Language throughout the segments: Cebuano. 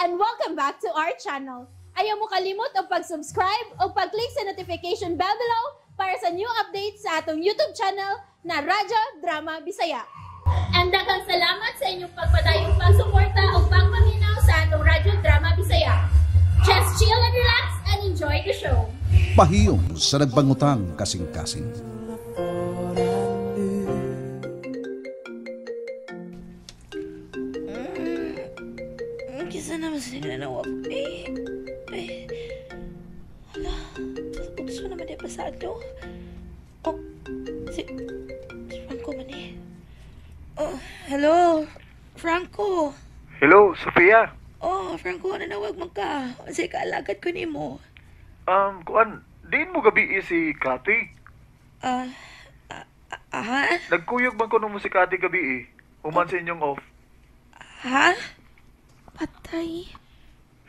And welcome back to our channel. Ayaw mo kalimot og pag-subscribe o pag-click sa notification bell below para sa new updates sa atong YouTube channel na Radyo Drama Bisaya. And daghang salamat sa inyong pagpadayong pagsuporta o pagpaminaw sa atong Radyo Drama Bisaya. Just chill and relax and enjoy the show. Pahiyom sa nagpangutang kasing-kasing. Kisa naman sila nanawag. Eh, eh, hala, utso naman di pasado. Oh, si Franco man eh. Oh, hello, Franco. Hello, Sofia. Oh, Franco, nanawag man ka. Kasi kaalagad ko ni mo. Kuan, diin mo gabi si Kati? Ha? Nagkuyog man ko nung si Kati gabi eh. Human sa inyong off. Ha? Patay.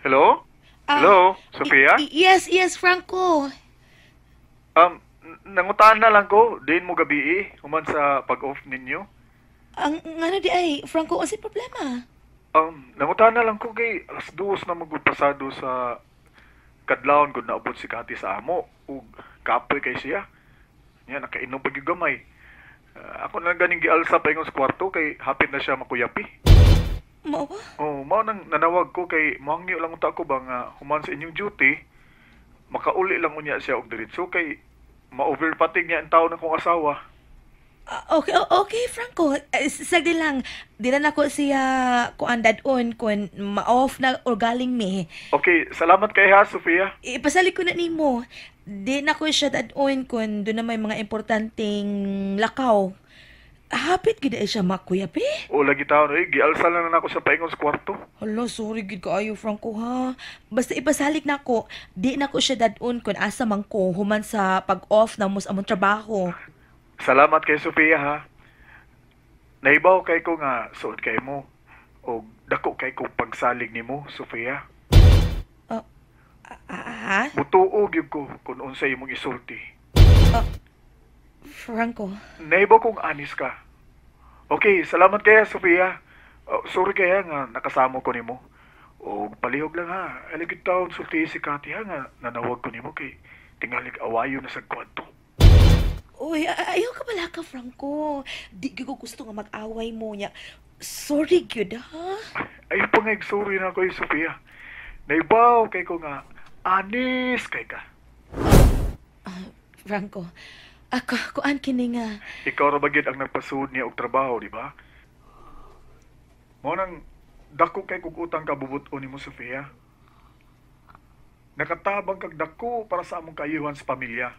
Hello? Hello, Sofia? Yes, yes, Franco. Nangutaan na lang ko, diin mo gabi eh. Human sa pag-off ninyo. Ang ano di ay, Franco, ang problema? Nangutaan na lang ko kay 2:00 na magpasado sa kadlawon gud naabot si Kati sa amo ug kapoy kay siya. Nya nakainom pag gamay. Ako na lang ganing gialsa paingon sa kwarto kay hapit na siya makuyapi. Mao ba? Oh, mao nang nanawag ko kay moangyo lang unta ko ba nga human sa inyong duty, makauli lang unya siya og diretso kay ma-overpatig niya ang tao ng kong asawa. Okay, okay, Franco. Sagdi lang. Di na nako siya kuan dadon kun ma-off na or galing mi. Okay, salamat kay ha, Sofia. Ipasalik ko na nimo. Di na ko siya dadon kun doon na may mga importanteng lakaw. Hapit gid ay siya makuyapi. O lagi taon eh, gialsa lang na nako sa paingon sa kwarto. Hala, sorry gid kaayo Franco ha. Basta ipasalik nako, di na ko siya dadon kun asa man ko human sa pag-off na mo sa among trabaho. Salamat kay Sofia ha. Nahibaw kay ko nga suod kay mo og dako kay ko pagsalig nimo, Sofia. Ha? Mutuo gyud ko kun unsa imong isulti. Franco. Nahibaw kong anis ka. Okay, salamat kaya, Sofia. Sorry kaya nga nakasamo ko nimo. O palihog lang ha. Aligid taon sulti si Kati ha nga nanawag ko nimo kay tingalig awayo na sa kwarto. Uy, ayaw ka pala ka, Franco. Di ko gusto nga mag-away mo niya. Sorry gyud ha. Ay pa nga, sorry na ko, Sofia. Naibaw kay ko nga anis kay ka. Franco, ako, kuan kini nga. Ikaw ra ba gyud ang nagpasuod niya og trabaho, di ba? Mao nang dako kay kog utang kabubuton nimo, Sofia. Nakatabang kag dako para sa among kaayuhan sa pamilya.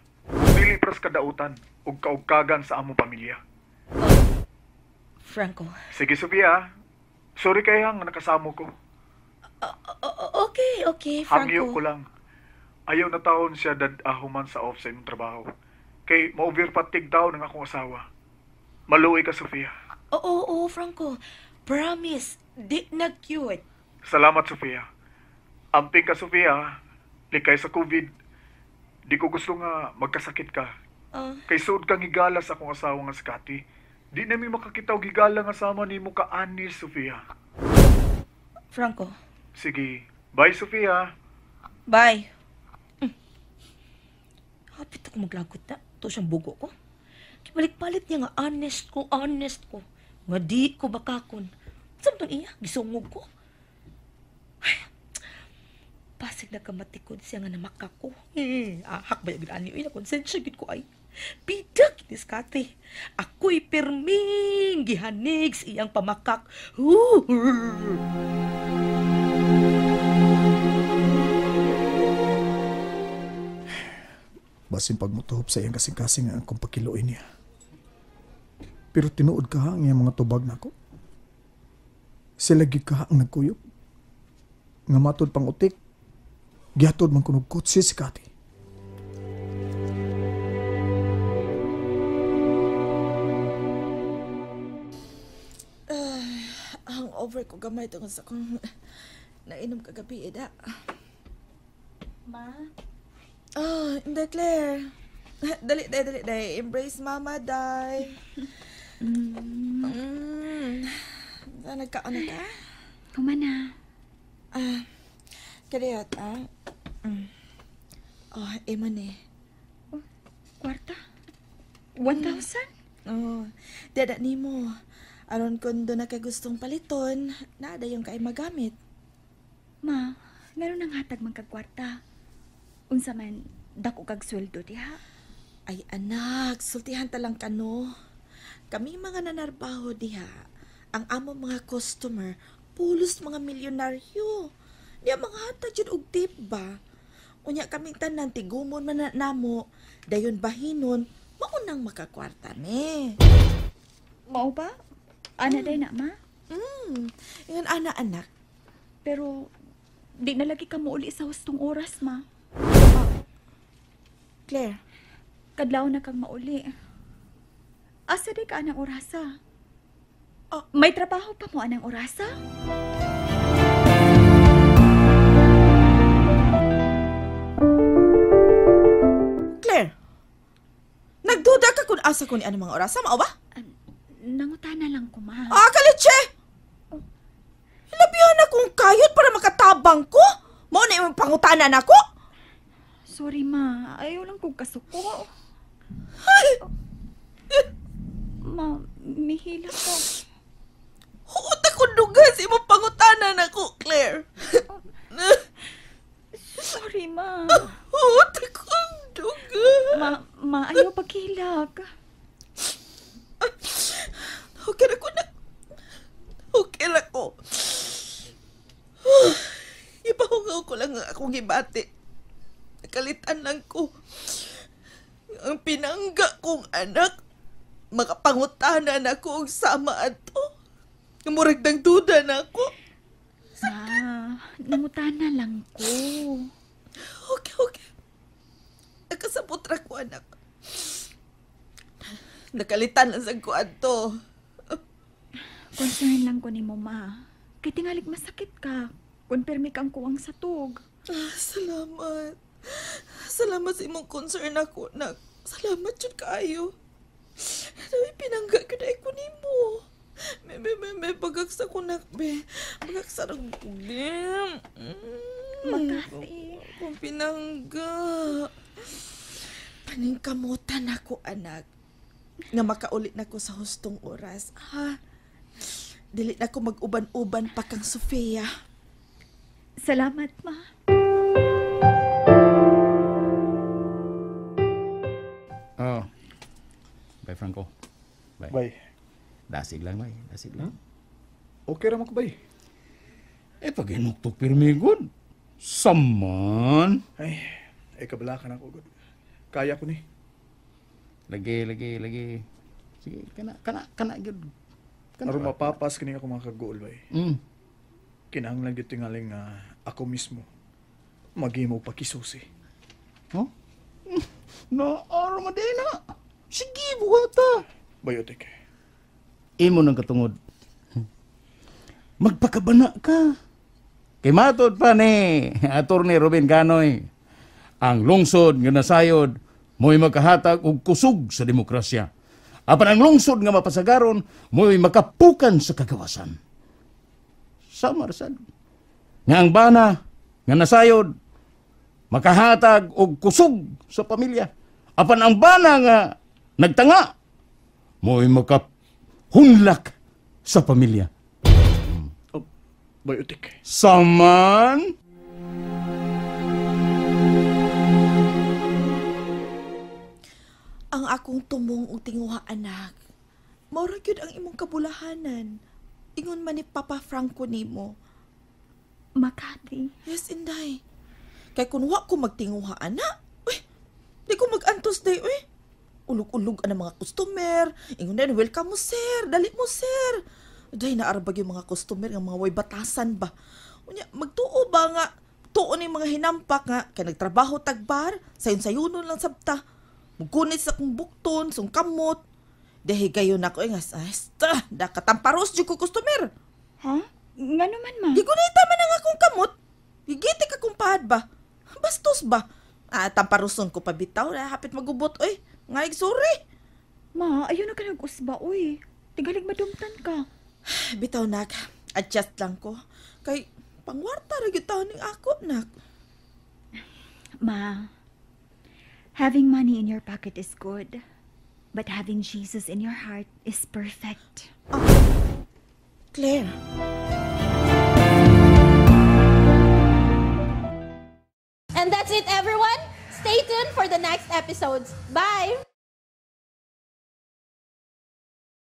Dili pras kadautan ug kaugkagan sa among pamilya. Franco. Sige, Sofia. Sorry kay hang nakasamo ko. Okay, okay, Franco. Hangyo ko lang. Ayaw na taon siya dadahuman sa off sa imong trabaho. Kay ma-overpatig daw ng akong asawa. Maluoy ka, Sofia. Oo, oo, Franco. Promise, di na cute. Salamat, Sofia. Amping ka, Sofia. Likay sa COVID. Di ko gusto nga magkasakit ka. Kay suod kang higala sa akong asawa nga si Kati. Di na mi makakita og higala nga sama nimo ka anis, Sofia. Franco. Sige. Bye, Sofia. Bye. Hapit ako maglagot na. Ito siyang bugo ko. Kibalik-palit niya nga honest ko, honest ko. Nga di ko bakakon. Samtang iya, gisungog ko. Ay, pasig na kamatikod siya nga namaka ko. Ahak ba yung ani? Uy, nakonsensya gid ko ay. Bidak, diskate. Ako'y pirming gihanig sa iyang pamakak. Basin pagmutuhop sa iyang kasing-kasing ang akong pakiluin niya. Pero tinuod ka ang iyang mga tubag nako. Sila gyud ka ang nagkuyog. Nga matod pang utik, gihatod man kunog kotse si Kati. Ang over ko gamay tungod sa kong nainom kagabi, eda. Ma? Oh, hindi, Claire. Dali, day, dali, day. Embrace mama, day. Nagkaon na ka? Kumana. Ah, kadiyot, ah. Mm. Oh, imo ni. Kwarta? 1,000? Oh, dada nimo. Aron kun do na kay gustong paliton, naa dayon kay magamit. Ma, ngano nang hatag man kag kwarta? Unsa man dako kag sweldo diha? Ay anak, sultihan ta lang kano. Kami mga nanarbaho diha, ang amo mga customer, pulos mga milyonaryo. Di ang mga hatag jud og tip ba? Unya kaming tanan tigumon man na namo, dayon bahinon, maunang makakwarta ni. Mao ba? Ana day na, ma? Ingon ana anak. Pero di na lagi ka muuli sa hustong oras, ma. Claire, Kadlaw na kang mauli. Asa di ka anang orasa? Ah. May trabaho pa mo anang orasa? Claire. Nagduda ka kung asa ko ni anang mga orasa, mao ba? Nangutana lang ko, ma. Ah, kalitse! Hilabihan akong kayod para makatabang ko. Mao na imong pangutana nako. Sorry, ma. Ayaw lang kong kasuko. Ma, mihila ko. Huot ako dugan sa imong pangutana nako, Claire. Sorry, ma. Huot akong dugan. Ma, ayaw paghilak. Okay na ko na. Okay na ko. Ipahungaw ko lang ang akong gibati. Nakalitan lang ko. Ang pinangga kong anak, makapangutana na ko og sama ato. Murag dang duda na ako. Ma, nangutana lang ko. Okay, okay. Nakasabot ra ko, anak. Nakalitan lang sa ko ato. Concern lang ko ni mo, ma. Kay tingalig masakit ka. Kung permi kang kuwang sa tug. Ah, salamat. Salamat sa imong concern ako, nak. Salamat jud kaayo. Nawi pinangga gyud ay ko nimo. Me me me me pagaksa ko nak be. Pagaksa ra ko be. Makati. Kung pinangga. Paningkamutan ako anak. Nga makaulit na ko sa hustong oras. Ha? Dili na ko mag-uban-uban pa kang Sofia. Salamat, ma. Oh. Bye, Franco. Bye. Bay, Dasig lang, bay. Dasig lang. okay ra man ko bay. Eh, pag inuktok pirmi good. Saman. Ay, ay kabalakan ako gud. Kaya ko ni. Lagi, lagi, lagi. Sige, kana, kana, kana, gyud. Kana. Aron mapapas kini ako mga kagool bay. Kinahanglan gyud tingaling nga ako mismo maghimo pakisusi. Huh? Na, aro madena. Sige, buhata. Bayotek. Imo nang katungod. Magpakabana ka. Kay matod pa ni Attorney Ruben Ganoy, ang lungsod nga nasayod mo'y makahatag og kusog sa demokrasya. Apan ang lungsod nga mapasagaron mo'y makapukan sa kagawasan. Sama rasad. Nga ang bana nga nasayod makahatag og kusog sa pamilya. Apan ang bana nga nagtanga mo'y makahunlak sa pamilya. Oh, Bayotek. Saman. Ang akong tumong ug tinguha anak. Maura gyud ang imong kabulahanan. Ingon man ni Papa Franco nimo. Makati. Yes, inday. Kay kun wa ko magtinguha ana, uy, di ko magantos day, uy. Ulog-ulog ang mga customer. Ingon din, welcome mo sir, dali mo sir. Day naarbag yung mga customer nga mga way batasan ba. Unya, magtuo ba nga tuo ni mga hinampak nga kay nagtrabaho tagbar, sayon-sayunon lang sabta. Mugunit sa akong bukton, sung kamot. Dahil gayon ako, eh, nga, ay, da katamparos jud ko customer. Ha? Ngano man, ma? Gigunita man ang akong kamot. Gigitik akong pahad ba? Bastos ba? Ah, tamparuson ko pa bitaw. Na, hapit magubot, oy. Ngaig, sorry. Ma, ayaw na ka nag-usba, oy. Tigalig madumtan ka. Bitaw, nak. Adjust lang ko. Kay, Pangwarta ra gyud taon ning ako, nak. Ma, having money in your pocket is good, but having Jesus in your heart is perfect. Claire. And that's it, everyone. Stay tuned for the next episodes. Bye!